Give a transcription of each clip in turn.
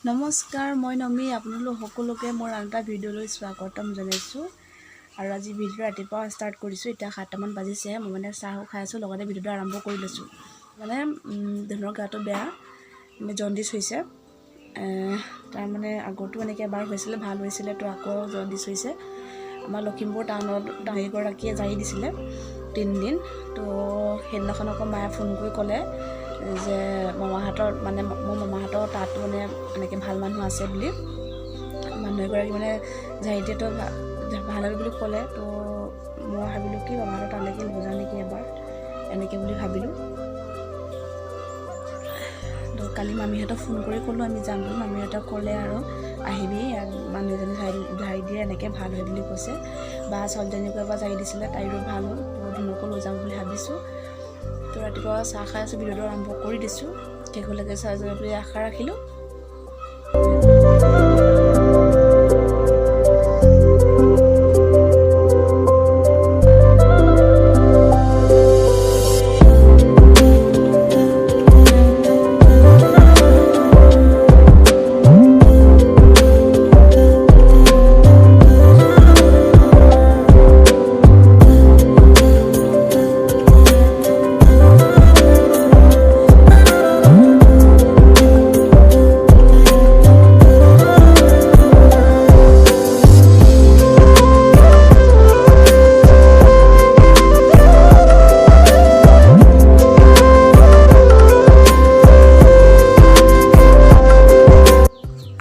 নমস্কাৰ, মই নমি, আপোনালোক সকলোকে মোৰ আন এটা ভিডিঅ'লৈ স্বাগতম জনাইছোঁ। আৰু আজি ভিডিঅ' ৰাতিপুৱা ষ্টাৰ্ট কৰিছোঁ। এতিয়া 7টামান বাজিছে। মই মানে চাহো খাই আছোঁ, লগতে ভিডিঅ'টো আৰম্ভ কৰি লৈছোঁ। মানে ধুনৰ গাটো বেয়া, মানে জণ্ডিছ হৈছে। তাৰ মানে আগতো এনেকৈ এবাৰ হৈছিলে, ভাল হৈছিলে, তো আকৌ জণ্ডিছ হৈছে। আমাৰ লখিমপুৰ টাউনত এগৰাকীয়ে জাৰি দিছিলে 3 দিন। তো সেইদিনাখন আকৌ মায়ে ফোন কৰি ক'লে যে মামাহঁতৰ, মানে মোৰ মামাহঁতৰ তাত মানে এনেকৈ ভাল মানুহ আছে বুলি, মানুহ এগৰাকী মানে ঝাৰি দিয়েতো ভাল হ'ল বুলি ক'লে। তো মই ভাবিলোঁ কি মামাহঁতৰ তালৈকে লৈ যাওঁ নেকি এবাৰ, এনেকৈ বুলি ভাবিলোঁ। তো কালি মামীহঁতক ফোন কৰি ক'লোঁ আমি যাম বুলি। মামীহঁতক ক'লে আৰু আহিবি, ইয়াত মানুহ এজনী ঝাৰি ঝাৰি দিয়ে, এনেকৈ ভাল হয় বুলি কৈছে। বা ছোৱালীজনীকো এবাৰ ঝাৰি দিছিলে, তাইৰো ভাল হ'ল। তো ধুনুকো লৈ যাম বুলি ভাবিছোঁ। তো ৰাতিপুৱা চাহ খাই আছোঁ, ভিডিঅ'টো আৰম্ভ কৰি দিছোঁ। শেষলৈকে চাই যাব বুলি আশা ৰাখিলোঁ।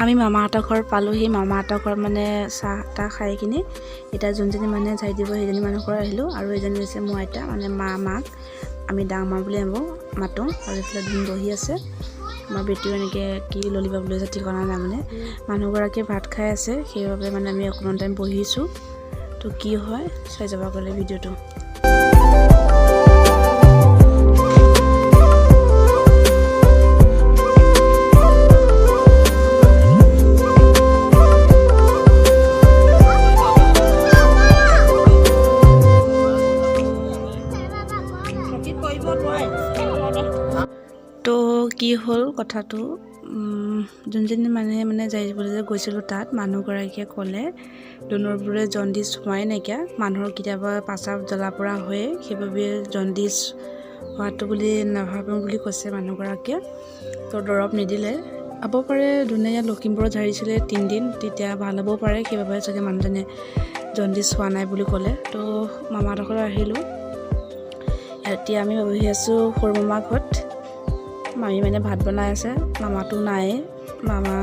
আমি মামাহঁতৰ ঘৰ পালোহি। মামাহঁতৰ ঘৰত মানে চাহ তাহ খাই কিনি এতিয়া যোনজনী মানুহে ঝাৰি দিব সেইজনী মানুহ ঘৰত আহিলোঁ। আৰু এইজনী হৈছে মোৰ আইতা, মানে মা, মাক আমি ডাঙৰ বুলি ভাবোঁ, মাতোঁ। আৰু এইফালে ধুন বহি আছে। আমাৰ বেটীও এনেকৈ কি ললিপাপ লৈ আছে ঠিকনা নাই। মানে মানুহগৰাকীয়ে ভাত খাই আছে, সেইবাবে মানে আমি অকণমান টাইম বহিছোঁ। তো কি হয় চাই যাব গ'লে ভিডিঅ'টো। তো কি হ'ল কথাটো, যোনজনী মানুহে মানে জাৰিবলৈ যে গৈছিলোঁ, তাত মানুহগৰাকীয়ে ক'লে ধুনুৰ বোলে জণ্ডিছ হোৱাই নাইকিয়া, মানুহৰ কেতিয়াবা প্ৰস্ৰাৱ জ্বলা পৰা হয়েই, সেইবাবে জণ্ডিছ হোৱাটো বুলি নাভাবোঁ বুলি কৈছে মানুহগৰাকীয়ে। তো দৰৱ নিদিলে। হ'ব পাৰে ধুনে ইয়াত লখিমপুৰত ঝাৰিছিলে 3 দিন, তেতিয়া ভাল হ'বও পাৰে, সেইবাবে চাগে মানুহজনে জণ্ডিছ হোৱা নাই বুলি ক'লে। তো মামাহঁতৰ ঘৰত আহিলোঁ। এতিয়া আমি বহি আছোঁ সৰু মামা ঘৰত। মামী মানে ভাত বনাই আছে। মামাটো নায়ে, মামা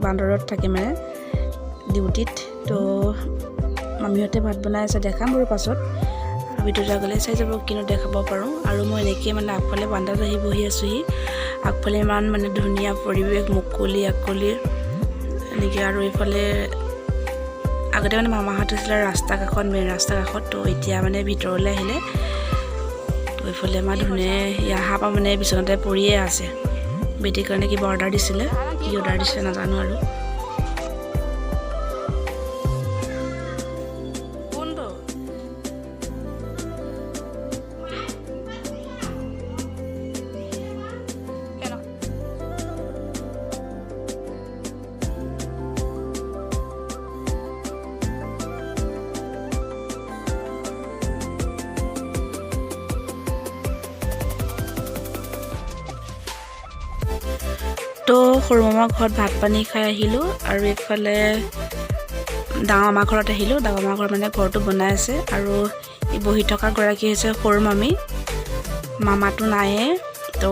বান্দৰত থাকে, মানে ডিউটিত। তো মামীহঁতে ভাত বনাই আছে, দেখাম বাৰু পাছত। ভিডিঅ'টো আগলৈ চাই যাব, কিনো দেখাব পাৰোঁ। আৰু মই এনেকৈ মানে আগফালে বান্দাত আহি বহি আছোঁহি। আগফালে ইমান মানে ধুনীয়া পৰিৱেশ, মুকলি আকলি এনেকৈ। আৰু এইফালে আগতে মানে মামাহঁত আছিলে ৰাস্তা কাষত, মেইন ৰাস্তা কাষত। তো এতিয়া মানে ভিতৰলৈ আহিলে। তো এইফালে আমাৰ ধুনে অহাৰ পৰা মানে বিচনাতে পৰিয়ে আছে। বেটীৰ কাৰণে কিবা অৰ্ডাৰ দিছিলে, কি অৰ্ডাৰ দিছিলে নাজানো আৰু। কোনটো? তো সৰু মামাৰ ঘৰত ভাত পানী খাই আহিলোঁ আৰু এইফালে ডাঙৰ মামাৰ ঘৰত আহিলোঁ। ডাঙৰ মামাৰ ঘৰত মানে ঘৰটো বনাই আছে। আৰু এই বহি থকা গৰাকী হৈছে সৰু মামী, মামাটো নায়ে। তো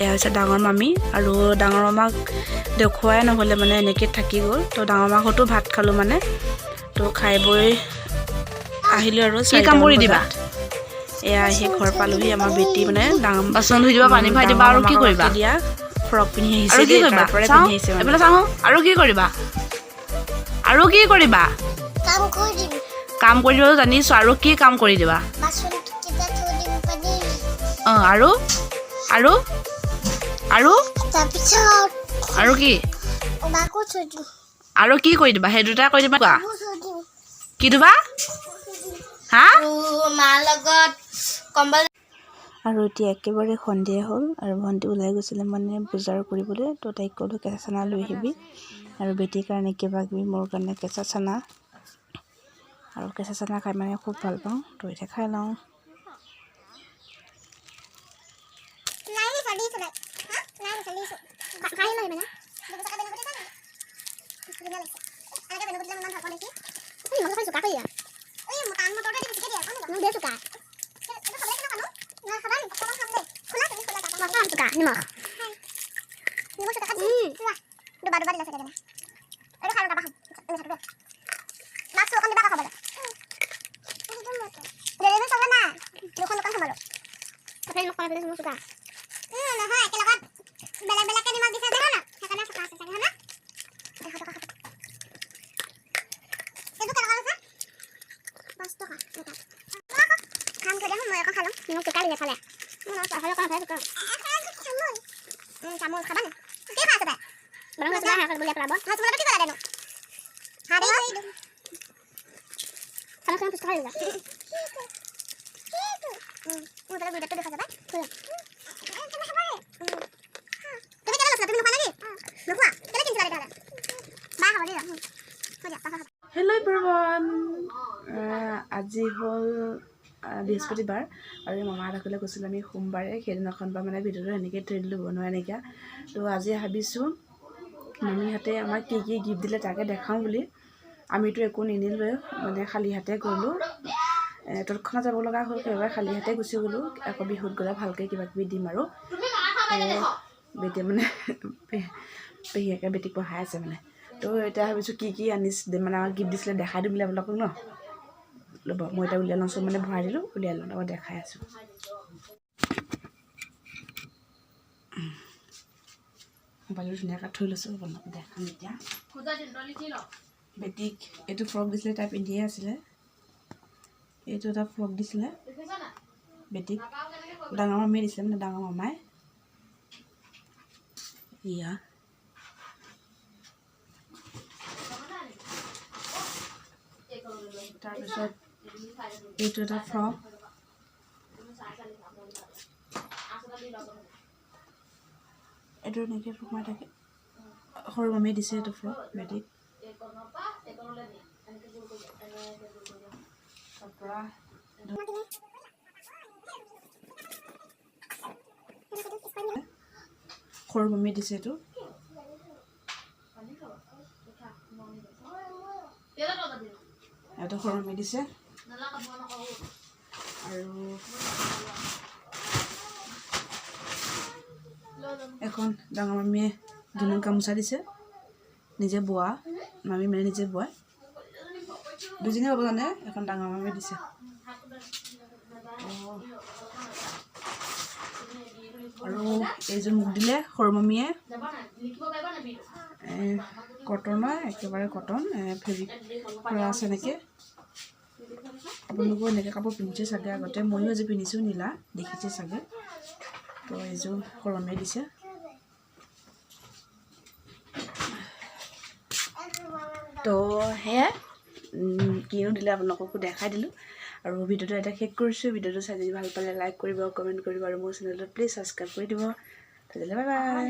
এয়া হৈছে ডাঙৰ মামী। আৰু ডাঙৰ মামাক দেখুৱাই নহ'লে, মানে এনেকৈ থাকি গ'ল। তো ডাঙৰ মামাৰ ঘৰতো ভাত খালোঁ মানে। তো খাই বৈ আহিলোঁ আৰু কি কাম কৰি দিবা? বজাত। এয়া আহি ঘৰ পালোহি। আমাৰ বেটী মানে ডাঙৰ বাচন ধুই দিবা, পানী ভৰাই দিবা, আৰু কি কৰিবা? দিয়া ফ্ৰক পিন্ধি আহিছে আৰু কি দেই, কৰিবা? তাৰ পৰাই চাওঁ। পিন্ধি আহিছে মানে। এইফালে চাওঁ। আৰু কি কৰিবা? আৰু কি কৰিবা? কাম কৰি দিম। কাম কৰি দিব জানিছো, আৰু কি কাম কৰি দিবা? বাচন কেইটা থৈ দিম পানী। অঁ, আৰু আৰু আৰু তাৰপিছত আৰু কি? বাকো থৈ দিম। আৰু কি কৰি দিবা? সেই দুটা কৰি দিবা, কোৱা। কাপোৰ থৈ দিম। কি ধুবা? হা? আৰু মাৰ লগত কম্বল। আৰু এতিয়া একেবাৰে সন্ধিয়া হ'ল আৰু ভণ্টি ওলাই গৈছিলে মানে বজাৰ কৰিবলৈ। তো তাইক ক'লোঁ, কেঁচা চানা লৈ আহিবি আৰু বেটীৰ কাৰণে কিবা কিবি, মোৰ কাৰণে কেঁচা চানা। আৰু কেঁচা চানা খাই মানে খুব ভাল পাওঁ। তো এতিয়া খাই লওঁ। নাই দিছো, নাই। হা, নাই দিছো। খাই লৈ মানে 2 টকা বেলেগ দিছা নেকি? ধুনীয়া লাগিছে। এনেকে বেলেগ দিলে ইমান ভাল পাওঁ দেখি। নিমখ চোকা কৰি দিয়া। এই টান মটৰটো দি বেছিকে দিয়া। মোক দে চোকা। এইটো খাবলৈ কেনেকুৱা নো? না খাবা নি? অকণমান খাম দেই। খোলা, তুমি খোলা। তাৰপৰা মই খাম। চোকা নিমখ, নিমখ চোকা। লোৱা, দুবা দুবা দিলা চাগে তেনে। এইটো খাই লওঁ, তাৰপৰা খাম মিঠাটো দে। মাছটো অকণ দিবা আকৌ খাবলৈ। ডেলিভাৰী চলে নাই, দুখন দোকান সোমালোঁ। তাতে নিমখ কমাই পেলাইছোঁ। মোৰ চোকা নহয়, একেলগত বেলেগ বেলেগকে নিমখ দিছে যে, হয় ন? সেইকাৰণে চোকা আছে চাগে, হয় ন? 100 টকা খাব। এইটো কেনেকুৱা লৈছে? 5 টকা এটা। খাম, থৈ দিয়া। মই অকণ খাই লওঁ। নিমখ চোকা দিলে খালে। মোৰ চামুচ খাবা নি? কি খাই আছ তই? পেলাব কি ক'লা? চামুচ ফুচকা খাই দিলা। মোৰ ফালে গুড়িটো দেখা যাবা। তুমি কেনে লৈছিলা? তুমি নোখোৱা নেকি? নোখোৱা? কেলে কিনিছিলা তেতিয়াহ'লে? বা হ'ব দিয়া, দিয়া। হেল্ল' এভৰিৱান, আজি হ'ল বৃহস্পতিবাৰ আৰু এই মামাহঁতৰ ঘৰলৈ গৈছিলোঁ আমি সোমবাৰে। সেইদিনাখন পৰা মানে ভিডিঅ'টো সেনেকৈ থৈ দিলোঁ, বনোৱাই নাইকিয়া। তো আজি ভাবিছোঁ মামীহঁতে আমাক কি কি গিফ্ট দিলে তাকে দেখাওঁ বুলি। আমিতো একো নিনিলোৱে, মানে খালী হাতে গ'লোঁ। তৎক্ষণাত যাব লগা হ'ল, সেইবাবে খালী হাতে গুচি গ'লোঁ। আকৌ বিহুত গ'লে ভালকৈ কিবা কিবি দিম। আৰু বেটীয়ে মানে পেহীয়েকে বেটীক পঢ়াই আছে মানে। তো এতিয়া ভাবিছোঁ কি কি আনিছে, মানে আমাক গিফ্ট দিছিলে, দেখাই দিম বুলি আপোনালোকক ন। ৰ'ব, মই এতিয়া উলিয়াই লওঁ। চব মানে ভৰাই দিলোঁ, উলিয়াই লওঁ, তাৰপৰা দেখাই আছোঁ। মোবাইলটো ধুনীয়াকৈ থৈ লৈছোঁ, আপোনালোকক দেখাম এতিয়া। বেটীক এইটো ফ্ৰক দিছিলে, তাই পিন্ধিয়ে আছিলে। এইটো এটা ফ্ৰক দিছিলে বেটীক, ডাঙৰ মামীয়ে দিছিলে, মানে ডাঙৰ মামাই। ইয়া তাৰপিছত এইটো এটা ফ্ৰক। এইটো এনেকৈ সোমাই থাকে। সৰু মামীয়ে দিছে এইটো ফ্ৰক বেটীক। তাৰপৰা সৰু মামীয়ে দিছে এইটো। এইটো সৰু মামীয়ে দিছে। আৰু এখন ডাঙৰ মামীয়ে ধুনু গামোচা দিছে, নিজে বোৱা। মামী মানে নিজে বোৱাই, দুজনীয়ে বব জানে। এখন ডাঙৰ মামীয়ে দিছে। আৰু এইযোৰ মোক দিলে সৰু মামীয়ে, কটনৰ, একেবাৰে কটন, ফেব্ৰিক কৰা আছে এনেকৈ। আপোনালোকেও এনেকৈ কাপোৰ পিন্ধিছে চাগে আগতে। ময়ো আজি পিন্ধিছোঁ নীলা, দেখিছে চাগে। তো এইযোৰ সৰু মামীয়ে দিছে। তো সেয়াই, কিনো দিলে আপোনালোককো দেখাই দিলোঁ আৰু ভিডিঅ'টো এতিয়া শেষ কৰিছোঁ। ভিডিঅ'টো চাই যদি ভাল পালে লাইক কৰিব, কমেণ্ট কৰিব আৰু মোৰ চেনেলটো প্লিজ ছাবস্ক্ৰাইব কৰি দিব। তেতিয়াহ'লে বাই বাই।